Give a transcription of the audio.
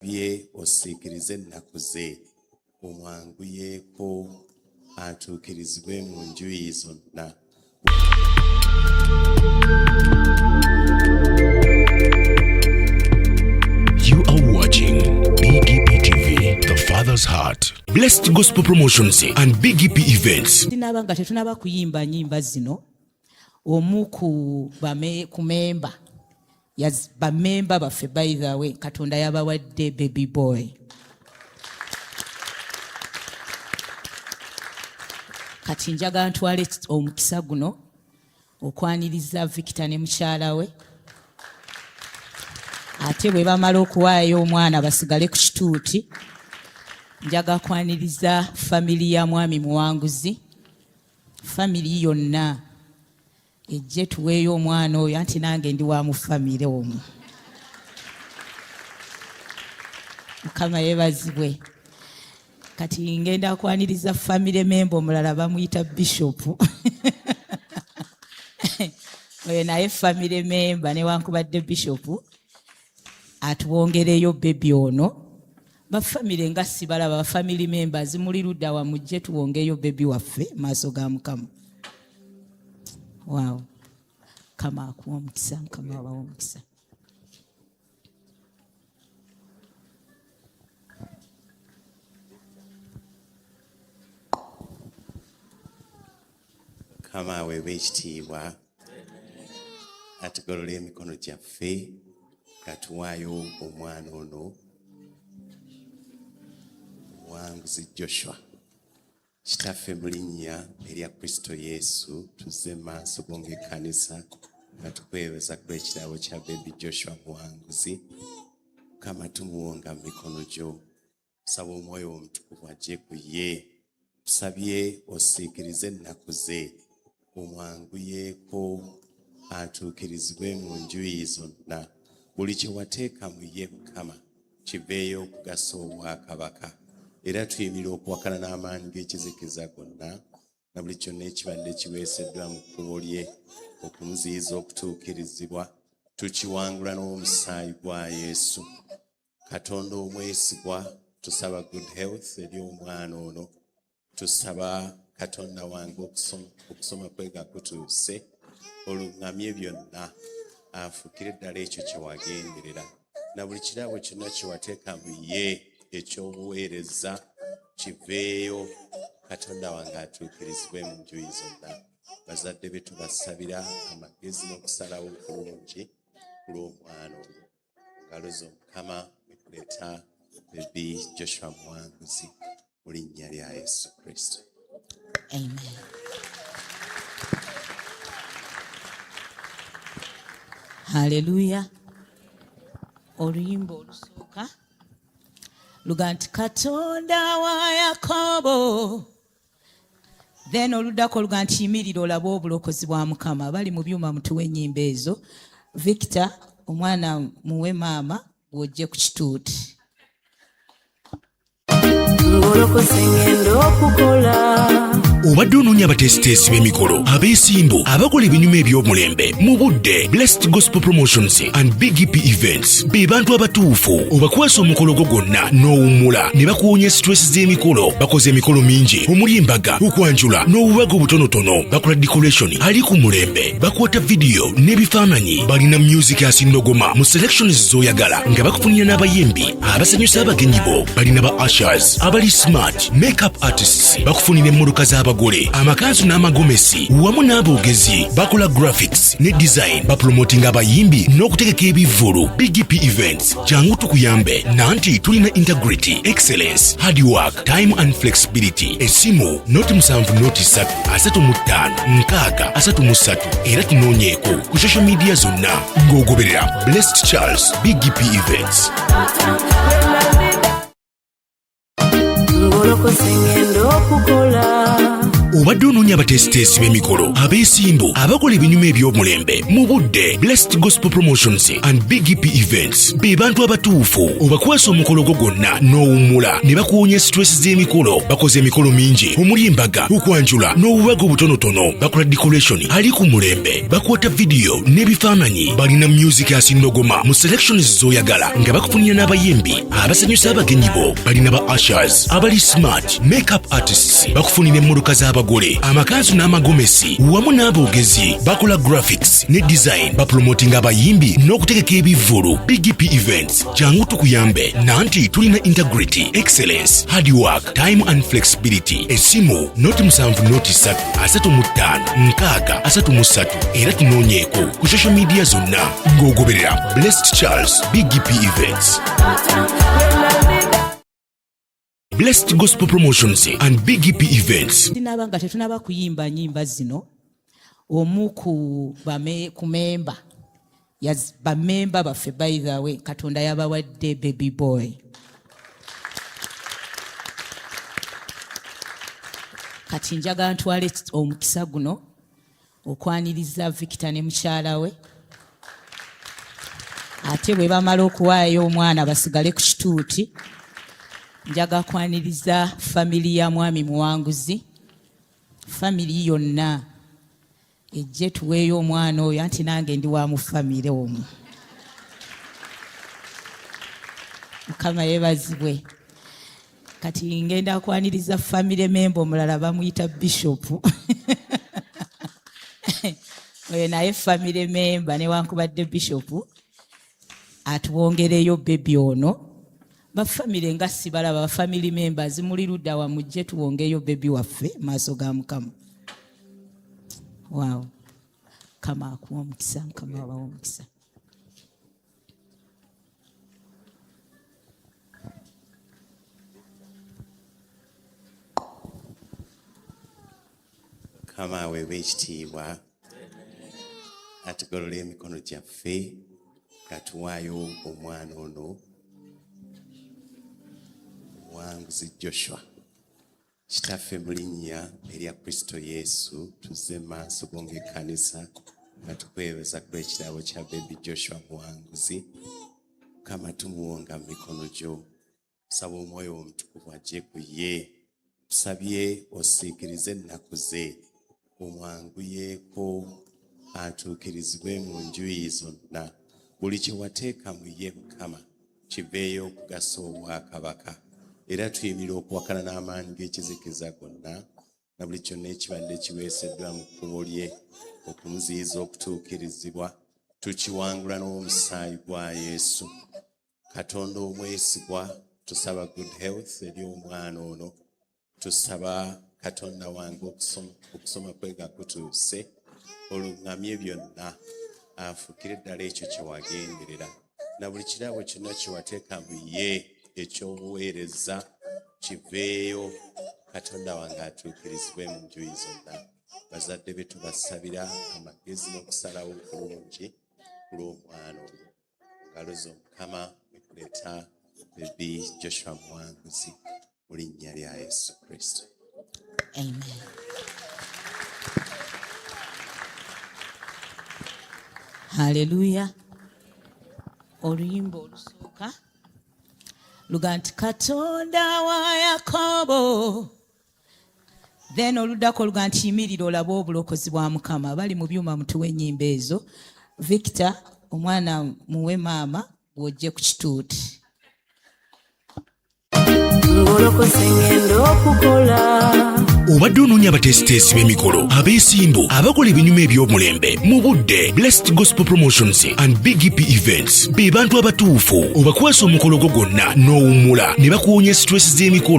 Tusabye osiikirize ennaku ze, omwanguyeeko atuukirizibwe mu njuyi zonna. You are watching Biggie TV, the Father's Heart. Blessed Gospel Promotions and Biggie P Events. Tinaba nga tetunaba kuyimba nyimba zino, omu ku bame, ku memba bamemba baffe, by the way, Katonda yabawadde baby boy. Kati njagala ntwale omukisa guno okwaniriza Victor ne mukyala we, ate bwe bamala okuwaayo omwana basigale ku kituuti. Njagala kwaniriza family ya Mwami Muwanguzi, family yonna ejje tuweeyo omwana oyo, anti nange ndi wa mu family omwo. Mukama yeebazibwe. Kati ngenda kwaniriza family member omulala, bamuyita Bishop. Oyo naye family member, newankubadde Bishop atuwongereyo baby ono. Bafamily nga sibalaba, bafamily members muli ludda wa? Mujje tuwongeyo baby waffe maaso ga Mukama. Wow, Mukama akuwa omukisa, Mukama abawa omukisa. Mukama aweebwe ekitiibwa. Atugolola emikono gyaffe nga tuwaayo omwana ono, Omuwanguzi Joshua. Kitaffe, mu linnya erya Kristo Yesu, tuzze mu maaso go ng'ekkanisa nga tukwebaza ku lw'ekirabo kya baby Joshua Muwanguzi. Mukama, tumuwonga mu mikono gyo. Saba Omwoyo Omutukuvu ajje ku ye. Tusabye osiikirize ennaku ze, omwanguyeeko atuukirizibwe mu njuyi zonna. Buli kye wateeka mu ye, Mukama, kiveeyo okugasa obwakabaka. Era tuyimirira okuwakana n'amaanyi g'ekizikiza gonna na buli kyonna ekibadde kiweeseddwa mu kkubo lye okumuziyiza okutuukirizibwa. Tukiwangula n'omusaayi gwa Yesu. Katonda omwesigwa, tusaba good health eri omwana ono. Tusaba, Katonda wange, okusoma kwega kutuuse, oluŋŋamye byonna, afuukire ddala ekyo kye wagenderera, na buli kirabo kyonna kye wateeka mu ye ekyobuweereza kiveeyo. Katonda wange, atuukirizibwe mu njuyi zonna. Bazadde be tubasabira amagezi n'okusalawo okulungi ku lw'omwana ono. Ngalo zo, Mukama, ekuleeta baby Joshua Muwanguzi, mu linnya lya Yesu Kristo. Amen. Haleluya. Oluyimba olusooka luga nti Katonda wa Yakobo, then oluddako oluga nti yimirira olabe obulokozi bwa Mukama. Bali mu byuma, mutuwe ennyimba ezo. Victor, omwana muwe maama gw'ojje ku kituuti. Ngolokose ngenda okukola. Obadde onoonya abateesiteesi b'emikolo abeesimbu abakola ebinyuma eby'omulembe mu budde? Blessed Gospel Promotions and Big P Events be bantu abatuufu. Obakwasa omukolo gwo gwonna n'owummula ne bakuwonya stress z'emikolo. Bakoze emikolo mingi omuli embaga, okwanjula n'obubaga obutonotono. Bakola decoration ali ku mulembe, bakwata vidiyo n'ebifaananyi, balina music asindogoma mu selections z'oyagala nga bakufunira n'abayimbi abasanyusa abagenyi bo. Balina ba ushers abali smart, makeup artists, bakufunira emmotoka z'abagole, amakanzu n'amagomesi wamu n'aboogezi. Bakola graphics ne design, bapromotinga abayimbi n'okutegeka ebivvulu. Big P Events, jangu tukuyambe nanti tulina integrity, excellence, hard work, time and flexibility. Essimu 0 7 0 3 35 6 33. Era tunoonyeeko ku social media zonna ng'ogoberera Blessed Charles, Big P Events. Ngolokose ngenda okukola. Obadde Obadde onoonya abateesiteesi b'emikolo, abeesimbu, abakola ebinyuma eby'omulembe mu budde. Blessed Gospel Promotions and Big P Events be bantu abatuufu. Obakwasa omukolo gwo gwonna n'owummula ne bakuwonya stress z'emikolo. Bakoze emikolo mingi omuli embaga, okwanjula n'obubaga obutonotono. Bakola decoration ali ku mulembe, bakwata vidiyo n'ebifaananyi. Balina music asindogoma mu selections z'oyagala nga bakufunira n'abayimbi abasanyusa abagenyi bo. Balina ba ushers abali smart, makeup artists, bakufunira emmotoka z'abagole, amakanzu n'amagomesi wamu n'aboogezi. Bakola graphics ne design, bapromotinga abayimbi n'okutegeka ebivvulu. Big P Events, jangu tukuyambe nanti tulina integrity, excellence, hard work, time and flexibility. Essimu 0 7 0 3 35 6 33. Era tunoonyeeko ku social media zonna ng'ogoberera Blessed Charles, Big P Events. Blessed Gospel Promotions and Big P Events. Tinaba nga tetunaba kuyimba nyimba zino, omu ku ku memba bamemba baffe, by the way, Katonda yabawadde baby boy. Kati njagala ntwale omukisa guno okwaniriza Victor ne mukyala we, ate bwe bamala okuwaayo omwana basigale ku kituuti. Njagala kwaniriza family ya mwami Muwanguzi, family yonna ejje tuweeyo omwana oyo, anti nange ndi wa mu family omwo. Mukama yeebazibwe. Kati ngenda kwaniriza family member omulala, bamuyita Bishop. Oyo naye family member, newankubadde Bishop atuwongereyo baby ono. Bafamily nga sibalaba, bafamily members muli ludda wa? Mujje tuwongeyo baby waffe maaso ga Mukama. Waaw, Mukama akuwa omukisa, Mukama abawa omukisa. Mukama aweebwe ekitiibwa. Atugolola emikono gyaffe nga tuwaayo omwana ono Omuwanguzi Joshua. Kitaffe, mu linnya erya Kristo Yesu, tuzze mu maaso go ng'ekkanisa nga tukwebaza kulw'ekirabo kya baby Joshua Muwanguzi. Mukama, tumuwonga mu mikono gyo. Saba Omwoyo Omutukuvu ajje ku ye. Tusabye osiikirize ennaku ze, omwanguyeeko atuukirizibwe mu njuyi zonna. Buli kye wateeka mu ye, Mukama, kiveeyo okugasa obwakabaka. Era tuyimirira okuwakana n'amaanyi g'ekizikiza gonna na buli kyonna ekibadde kiweeseddwa mu kkubo lye okumuziyiza okutuukirizibwa. Tukiwangula n'omusaayi gwa Yesu. Katonda omwesigwa, tusaba good health eri omwana ono. Tusaba, Katonda wange, okusoma kwega kutuuse, oluŋŋamye byonna, afuukire ddala ekyo kye wagenderera, na buli kirabo kyonna kye wateeka mu ye eky'obuweereza kiveeyo, Katonda wange, atuukirizibwe mu njuyi zonna. Bazadde be tubasabira amagezi n'okusalawo okulungi ku lw'omwana ono. Ngalo zo, Mukama, ekuleeta baby Joshua Muwanguzi, mu linnya lya Yesu Kristo. Amen. Haleluya. Oluyimba olusooka luga nti Katonda wa Yakobo, then oluddako oluga nti yimirira olabe obulokozi bwa Mukama. Bali mu byuma, mutuwe ennyimba ezo. Victor, omwana muwe maama gw'ojje ku kituuti. Ngolokose ngenda okukola. Obadde onoonya abateesiteesi b'emikolo, abeesimbu, abakola ebinyuma eby'omulembe mu budde. Blessed Gospel Promotions and Big P Events be bantu abatuufu. Obakwasa omukolo gwo gwonna n'owummula ne bakuwonya stress z'emikolo.